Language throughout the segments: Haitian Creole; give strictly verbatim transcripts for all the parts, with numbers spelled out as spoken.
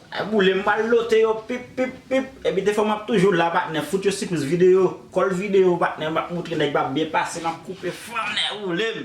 Ay, boule, m pral lote yo, pip, pip, pip. Epi defwa m ap toujou la, patnè. Fout yo sipriz videyo. Kòl videyo, patnè. M ap moutre nèg m ap byen pase, m ap koupe fanm, nèg boule m.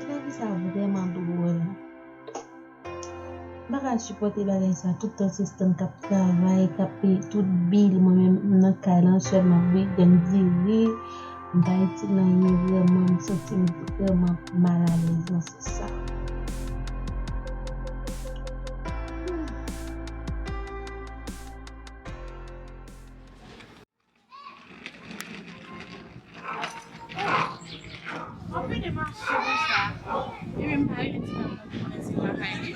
Lavi sa vrèman dwòl. M pa ka sipòte bagay sa, tout tan se Stan k ap travay, k ap peye tout bil, mwen menm m nan kay lan sèlman, wi, gang dire, m pa itil anyen vrèman, m santi m vrèman malalèz nan sans sa. Anpil de mache konsa. Epi m pa rete nan mwen konnen se lakay li.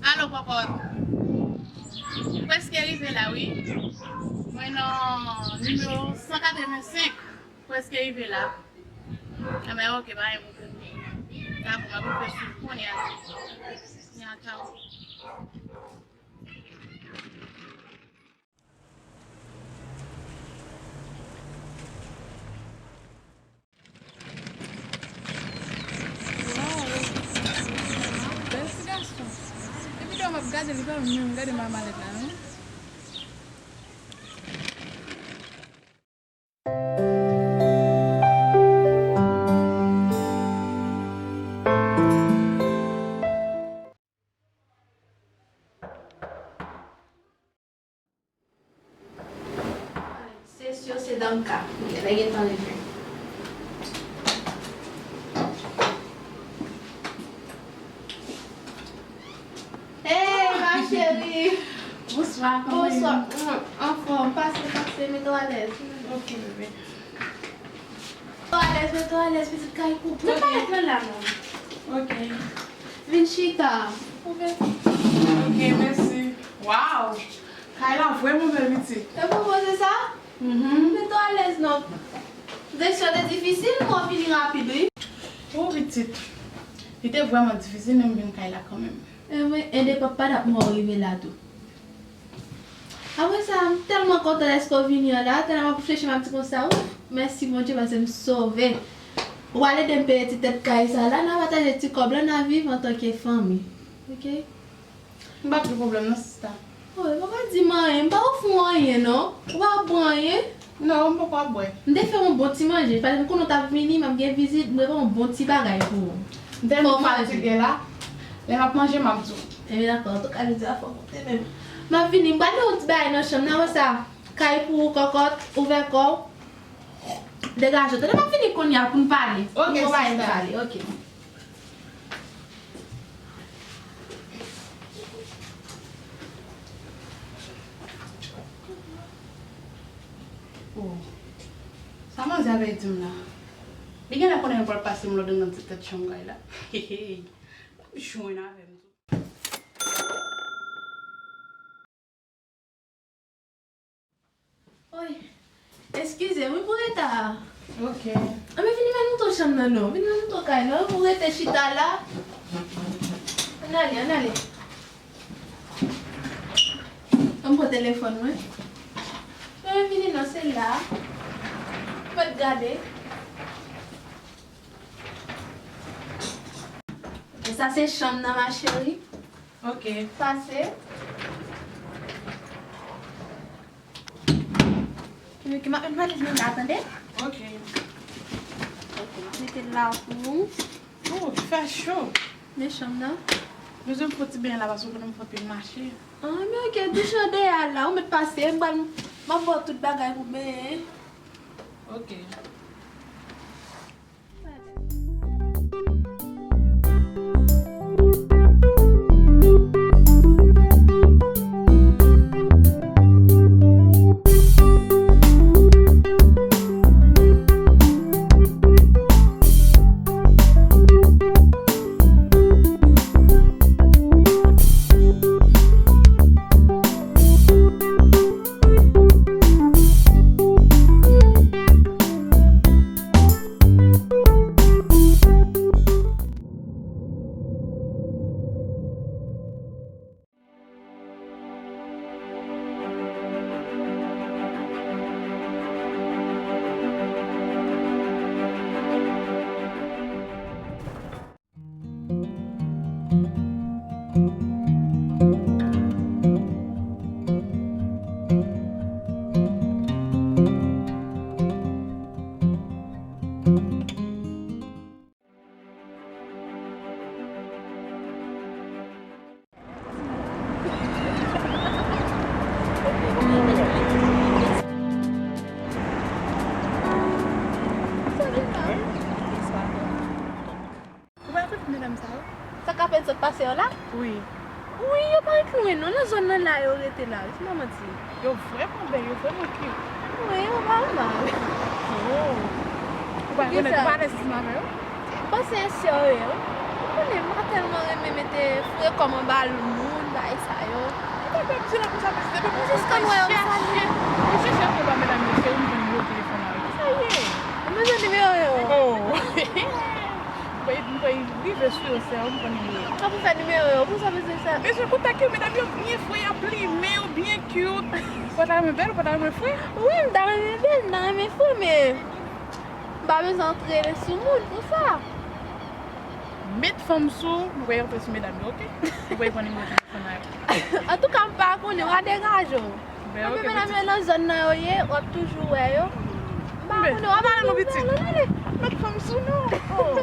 Alo, Pòpòt. M prèske rive la, wi. Mwen nan nimewo san katrevensenk. Prèske rive la. Enben, oke, pa gen pwoblèm. Dakò, m ap fè sou kounye a. Kounye a, tchao. Waw! Bèl ti gason. Epi lè m ap gade li pa menm gade mamalèt la non. Bonswa. Anfòm, pase, pase, mete w alèz. Ok, bebe. Mete w alèz, mete w alèz, pitit kay pou. Men pa ret nan la, non. Ok. Vin chita. Ok. Ok, mèsi. Waw! Kay la vrèman bèl, pitit. E pou mwen se sa? Mhm. Mete w alèz, non. Direksyon te difisil, mwen vini rapid, wi. O, pitit. Li te vrèman difisil, men m vin kay la kanmenm. E wi, e de papa dat mwen rive la tou. Apre sa, m tèlman kontan dèske w vini an la, tèlman pou chèche m ap di konsa, ouf, mèsi Bondye paske m sove. Ou al ede m peye ti tèt kay sa la, n a pataje ti kòb la, n a viv antanke fanmi. Ok? M p ap gen pwoblèm non, sista. Woy, ou pa di m anyen, m pa ofri w anyen non. Ou pa ap bwè anyen? Non, m poko ap bwè. M te fè yon bon ti manje, paske m konnen w t ap vini, m ap gen vizit, m prepare yon bon ti bagay pou ou. M tèlman fatige la, lè m ap manje, m ap di w. Ebyen dakò, antouka jodi a fò w konte menm. M ap vini, m pral fè yon ti bagay nan chanm nan, apre sa, kay pou ou, kòkòt, ouvè kò w, degaje w. Tande, m ap vini kounye a pou n pale. Ok, sista. Pou n pale, ok. Oh. Sa manzè a vle di m la? Li genlè konnen l pral pase m lòd anndan ti tèt chanm kay la. Hey, hey. L ap jwenn avè m tou. Oy, eskize m wi pou reta a. Ok. Anben vini m al montre w chanm nan non. Vini m al montre w kay la. Ou rete chita la. Ann ale, ann ale. Ann pran telefòn mwen. Anben vini non, se la. Mèt gade. E sa se chanm nan, ma chérie. Ok. Pase. Ki, ki m ap met valiz mwen la, tande? Ok. Ok, m ap mete l la pou ou. Oh, fè cho. Men chanm nan. Bezwen m fè ti benyen la, paske ou konnen m fè anpil mache. Ah, men ok, douch nan dèyè a la, ou mèt pase, m pral, m ap ba w tout bagay pou benyen. Ok. Ou pa konn medam sa yo? Sa k apèn sot pase yo la? Wi. Wi, yo pa ret lwen non, nan zòn nan la yo rete la, wi, se pa manti. Yo vrèman bèl, yo vrèman cute. Wi, yo pa mal. Oh. Ou pa rekonèt, ou pa alèz ansanm avè yo? Bon, se sè yo ye, wi. Ou konnen, m pa tèlman renmen mete fre kò m anba moun, bagay sa yo. Ou pa pè misye la konsa, mesye, depi misye konn wè yo, m salye. Misye chèche anba medam yo, se ou m jwenn nimewo telefòn la, wi. Kisa ye? Ou bezwen nimewo yo? Oh. M kwè, m kwè rive sou yo, sè, m pran nimewo yo. Sa pou fè nimewo yo? Pou sa bezwen sa? Mesye, kontak yo, medam yo byen fre, y ap plimen, yo byen cute. Ou pa ta renmen bèl, ou pa ta renmen fre? Wi, m ta renmen bèl, m ta renmen fre, men m pa bezwen antre sou moun pou sa. Met fanm sou, m kwè y antre sou medam yo, ok? M kwè y pran nimewo telefòn la yo. Antouka, m pa konnen, w a degaje w. Ben, ok, medam yo nan zòn nan yo ye, w ap toujou wè yo. M pa konnen, w ap toujou wè yo, ale. Met fanm sou non. Oh.